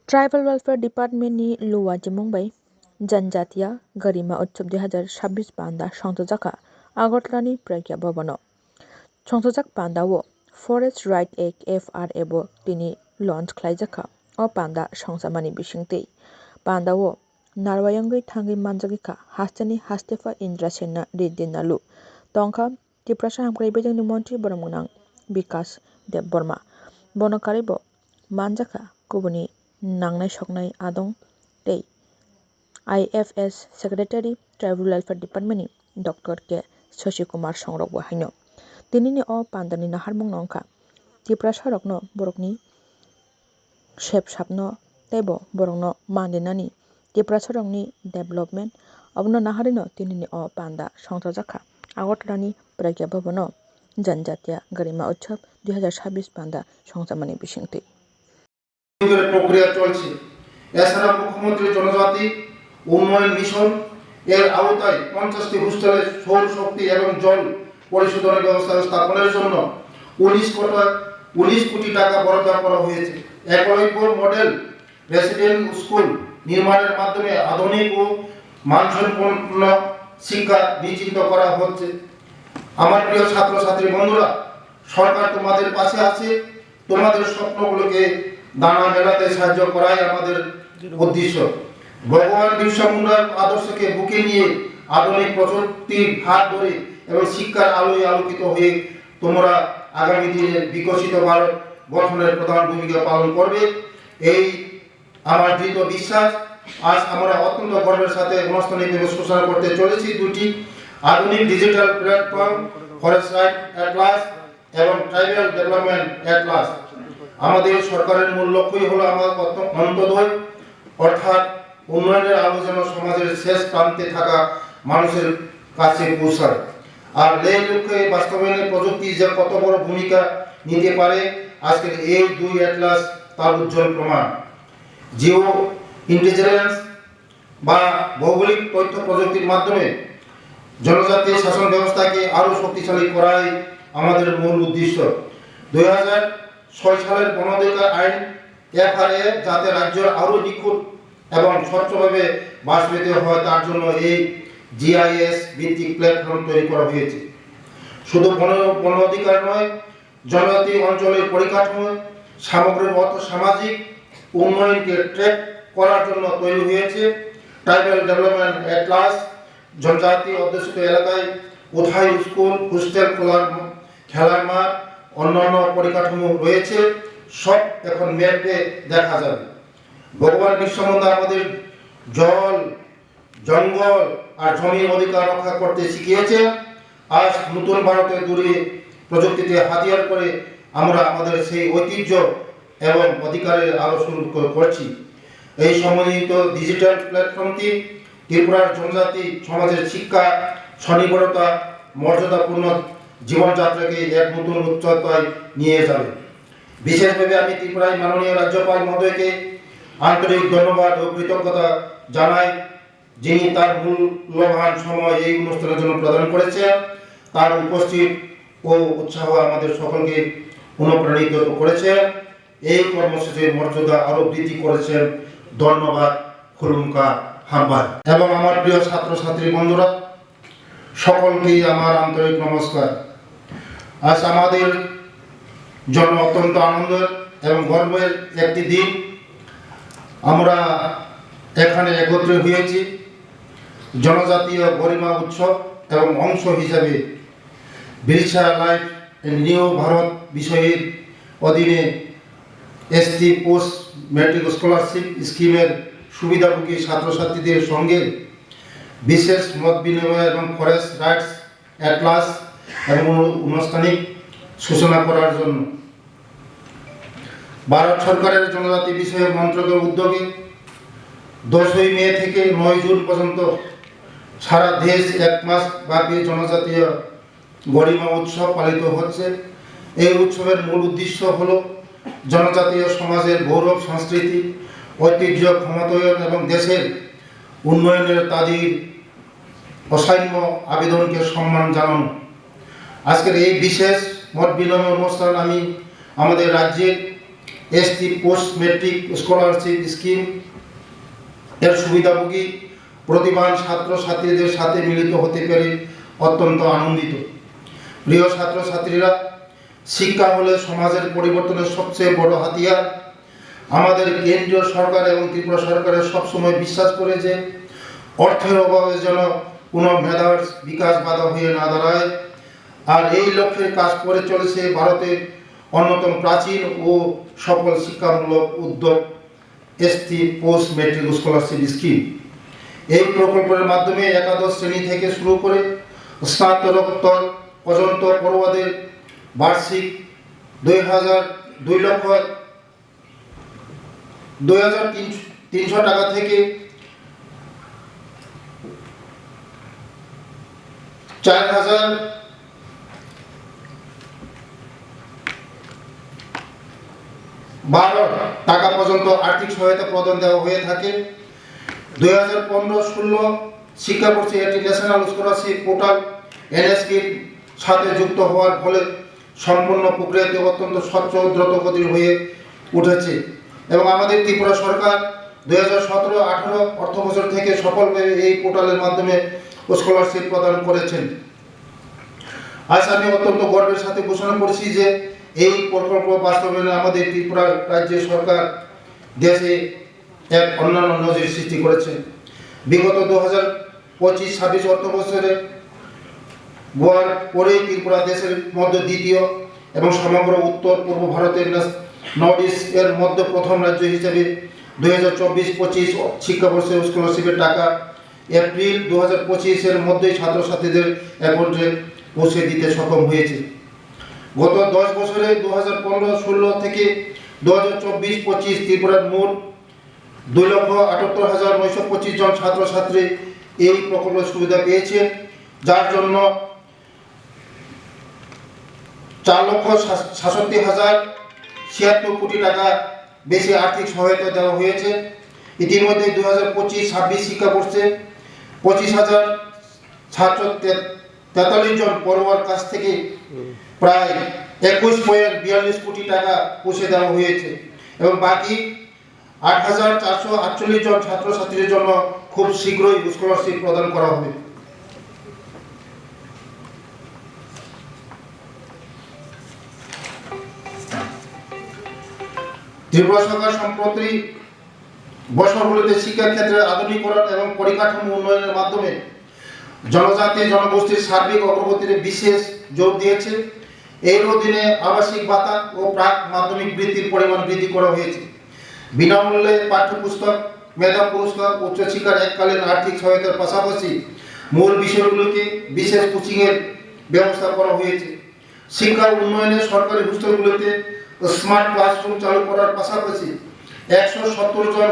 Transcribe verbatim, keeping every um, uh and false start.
Tribal Welfare Department ni luwa jimung bai Janjatiya Garima Utsav dui hazar sabbish panda songchajakha Agartala ni Pragya Bhavan o. Songchajak panda o Forest Right Act F R A bo tini launch khlaijakha. O panda songchamani bisingtwi panda o narwayangwi thangwi manjagwikha hasteni hastepha Indra Sena Reddy Nalu. Tongkha Tiprasa hamkrai bejengni montri borok gwnang Bikas Debbarma. Bono karwibo manjakha kubuni nangnai soknai adong tei I F S Secretary Tribal Welfare Department ni Doctor K Shashi Kumar Songrok bo haino. Tinini o pandani naharmung no wngkha Tiprasa rokno borokni sep sapno teibo borokno mandinani Tiprasa rokni development. Abono naharino tinini o panda songchajakha Agartala ni Pragya Bhavan o Janjatiya Garima Utsav dui hazar sabbish panda songchamani bisingtwi. প্রক্রিয়া চলছে। এছাড়া মুখ্যমন্ত্রী জনজাতি উন্নয়ন মিশন এর আওতায় পঞ্চাশটি হোস্টেলে সৌর শক্তি এবং জল পরিশোধনের ব্যবস্থা স্থাপনের জন্য উনিশ কোটা, উনিশ কোটি টাকা বরাদ্দ করা হয়েছে। একলব্য মডেল রেসিডেন্ট স্কুল নির্মাণের মাধ্যমে আধুনিক ও মানসম্পন্ন শিক্ষা নিশ্চিত করা হচ্ছে। আমার প্রিয় ছাত্রছাত্রী বন্ধুরা, সরকার তোমাদের পাশে আছে। তোমাদের স্বপ্নগুলোকে দানা মেলাতে সাহায্য করাই আমাদের উদ্দেশ্য। ভগবান বিরসা মুন্ডার আদর্শকে বুকে নিয়ে আধুনিক প্রযুক্তির হাত ধরে এবং শিক্ষার আলোয় আলোকিত হয়ে তোমরা আগামী দিনের বিকশিত ভারত গঠনের প্রধান ভূমিকা পালন করবে। এই আমার দৃঢ় বিশ্বাস। আজ আমরা অত্যন্ত গর্বের সাথে আনুষ্ঠানিকভাবে ঘোষণা করতে চলেছি দুটি আধুনিক digital platform, forest right Atlas এবং ট্রাইবাল ডেভেলপমেন্ট অ্যাটলাস। আমাদের সরকারের মূল লক্ষ্যই হলো আমার অন্ত-, অন্তোদয়, অর্থাৎ উন্নয়নের আলো যেন সমাজের শেষ প্রান্তে থাকা মানুষের কাছে পৌঁছায়। আর এই লক্ষ্যে বাস্তবায়নে প্রযুক্তি যে কত বড় ভূমিকা নিতে পারে, আজকের এই দুই অ্যাটলাস তার উজ্জ্বল প্রমাণ। জিও ইন্টেলিজেন্স বা ভৌগোলিক তথ্য প্রযুক্তির মাধ্যমে জনজাতীয় শাসন ব্যবস্থাকে আরও শক্তিশালী করাই আমাদের মূল উদ্দেশ্য। দুই হাজার ছয় সালের বন অধিকার আইন, এফআরএ, যাতে রাজ্যের আরও নিখুঁত এবং স্বচ্ছভাবে বাস্তবায়িত হয়, তার জন্য এই জিআইএস ভিত্তিক প্ল্যাটফর্ম তৈরি করা হয়েছে। শুধু বন, বন অধিকার নয়, জনজাতি অঞ্চলের পরিকাঠামো, সামগ্রিক অর্থ সামাজিক উন্নয়নকে ট্র্যাক করার জন্য তৈরি হয়েছে ট্রাইবাল ডেভেলপমেন্ট অ্যাটলাস। জনজাতি অধ্যুষিত এলাকায় কোথায় স্কুল, হোস্টেল খোলার, খেলার মাঠ, অন্যান্য পরিকাঠামো রয়েছে, সব এখন ম্যাপে দেখা যাবে। ভগবান বিরসা মুন্ডা আমাদের জল, জঙ্গল আর জমির অধিকার রক্ষা করতে শিখিয়েছেন। আজ নতুন ভারতের দূরে প্রযুক্তিতে হাতিয়ার করে আমরা আমাদের সেই ঐতিহ্য এবং অধিকারের আলো সুরক্ষিত করছি। এই সমন্বিত ডিজিটাল প্ল্যাটফর্মটি ত্রিপুরার জনজাতি সমাজের শিক্ষা, স্বনির্ভরতা, মর্যাদাপূর্ণ জীবনযাত্রাকে এক নতুন উচ্চতায় নিয়ে যাবে। বিশেষভাবে আমি ত্রিপুরার মাননীয় রাজ্যপাল মহোদয়কে আন্তরিক ধন্যবাদ ও কৃতজ্ঞতা জানাই, যিনি তার মূল্যবান সময় এই অনুষ্ঠানের জন্য প্রদান করেছেন। তার উপস্থিত ও উৎসাহ আমাদের সকলকে অনুপ্রাণিত করেছে। এই কর্মসূচির মর্যাদা আরো বৃদ্ধি করেছেন। ধন্যবাদ, খুলুমকা হামবাই। এবং আমার প্রিয় ছাত্রছাত্রী বন্ধুরা, সকলকেই আমার আন্তরিক নমস্কার। আজ আমাদের জন্য অত্যন্ত আনন্দের এবং গর্বের একটি দিন। আমরা এখানে একত্রে হয়েছি জনজাতীয় গরিমা উৎসব এবং অংশ হিসাবে Birsa life and new Bharat বিষয়ের অধীনে এসটি পোস্ট ম্যাট্রিক স্কলারশিপ স্কিমের সুবিধাভোগী ছাত্রছাত্রীদের সঙ্গে বিশেষ মত বিনিময় এবং ফরেস্ট রাইটস অ্যাটলাস এবং অনু-, আনুষ্ঠানিক সূচনা করার জন্য। ভারত সরকারের জনজাতি বিষয়ক মন্ত্রকের উদ্যোগে দশই মে থেকে নয় জুন পর্যন্ত সারা দেশ এক মাস ব্যাপী জনজাতীয় গরিমা উৎসব পালিত হচ্ছে। এই উৎসবের মূল উদ্দেশ্য হল জনজাতীয় সমাজের গৌরব, সংস্কৃতি, ঐতিহ্য ক্ষমতায়ন এবং দেশের উন্নয়নের তাদের অসাম্য আবেদনকে সম্মান জানানো। আজকের এই বিশেষ মত বিনিময় অনুষ্ঠান আমি আমাদের রাজ্যের ST post matric scholarship scheme এর সুবিধাভোগী প্রতিভাবান ছাত্র ছাত্রীদের সাথে মিলিত হতে পেরে অত্যন্ত আনন্দিত। প্রিয় ছাত্র ছাত্রীরা, শিক্ষা হলে সমাজের পরিবর্তনের সবচেয়ে বড় হাতিয়ার। আমাদের কেন্দ্রীয় সরকার এবং ত্রিপুরা সরকারের সবসময় বিশ্বাস করে যে অর্থের অভাবে যেন কোনো মেধার বিকাশ বাধা হয়ে না দাঁড়ায়। আর এই লক্ষ্যে কাজ করে চলেছে ভারতের অন্যতম প্রাচীন ও সফল শিক্ষামূলক উদ্যোগ ST post matric scholarship scheme. এই প্রকল্পের মাধ্যমে একাদশ শ্রেণী থেকে শুরু করে স্নাতকোত্তর পর্যন্ত পড়ুয়াদের বার্ষিক দুই হাজার, দুই লক্ষ, দুই হাজার তিনশো টাকা থেকে চার হাজার বারো টাকা পর্যন্ত আর্থিক সহায়তা প্রদান দেওয়া হয়ে থাকে। দুই হাজার পনেরো ষোলো শিক্ষাবর্ষে একটি ন্যাশনাল স্কলারশিপ পোর্টাল এনএসপির সাথে যুক্ত হওয়ার ফলে সম্পূর্ণ প্রক্রিয়াটি অত্যন্ত স্বচ্ছ ও দ্রুতগতির হয়ে উঠেছে এবং আমাদের ত্রিপুরা সরকার দুই হাজার সতেরো আঠারো অর্থ বছর থেকে সফলভাবে এই পোর্টালের মাধ্যমে স্কলারশিপ প্রদান করেছেন। আজ আমি অত্যন্ত গর্বের সাথে ঘোষণা করছি যে এই প্রকল্প বাস্তবায়নে আমাদের ত্রিপুরা রাজ্য সরকার দেশে এক অন্যান্য নজির সৃষ্টি করেছে। বিগত দু হাজার পঁচিশ ছাব্বিশ অর্থ বছরে গোয়ার পরেই ত্রিপুরা দেশের মধ্যে দ্বিতীয় এবং সমগ্র উত্তর পূর্ব ভারতের নর্থ ইস্ট এর মধ্যে প্রথম রাজ্য হিসেবে দুই হাজার চব্বিশ পঁচিশ শিক্ষাবর্ষে স্কলারশিপের টাকা এপ্রিল দু হাজার পঁচিশ এর মধ্যেই ছাত্রছাত্রীদের অ্যাকাউন্টে পৌঁছে দিতে সক্ষম হয়েছে। গত দশ বছরে দু হাজার পনেরো ষোলো থেকে দু হাজার চব্বিশ পঁচিশ ত্রিপুরার মোট দুই লক্ষ আটাত্তর হাজার নয়শো পঁচিশ জন ছাত্রছাত্রী এই প্রকল্পের সুবিধা পেয়েছেন, যার জন্য চার লক্ষ সাতষট্টি হাজার ছিয়াত্তর কোটি টাকা বেশি আর্থিক সহায়তা দেওয়া হয়েছে। ইতিমধ্যে দুই হাজার পঁচিশ ছাব্বিশ শিক্ষাবর্ষে পঁচিশ হাজার সাতশো তেতাল্লিশ জন পড়ুয়ার কাছ থেকে প্রায় একুশ পয়েন্ট বিয়াল্লিশ কোটি টাকা পৌঁছে দেওয়া হয়েছে এবং বাকি আট হাজার চারশো আটচল্লিশ জন ছাত্রছাত্রীর জন্য খুব শীঘ্রই স্কলারশিপ প্রদান করা হবে। ত্রিপুরা সরকার সম্প্রতি বছরগুলিতে শিক্ষাক্ষেত্রে আধুনিকীকরণ এবং পরিকাঠামো উন্নয়নের মাধ্যমে জনজাতি জনগোষ্ঠীর সার্বিক অগ্রগতিতে বিশেষ জোর দিয়েছে। এর অধীনে আবাসিক ভাতা ও প্রাক মাধ্যমিক বৃত্তির পরিমাণ বৃদ্ধি করা হয়েছে। বিনামূল্যে পাঠ্যপুস্তক, মেধা পুরস্কার, উচ্চশিক্ষার এককালীন আর্থিক সহায়তার পাশাপাশি মূল বিষয়গুলিতে বিশেষ কোচিংয়ের ব্যবস্থা করা হয়েছে। শিক্ষা উন্নয়নে সরকারি হোস্টেলগুলিতে স্মার্ট ক্লাসরুম চালু করার পাশাপাশি একশো সত্তর জন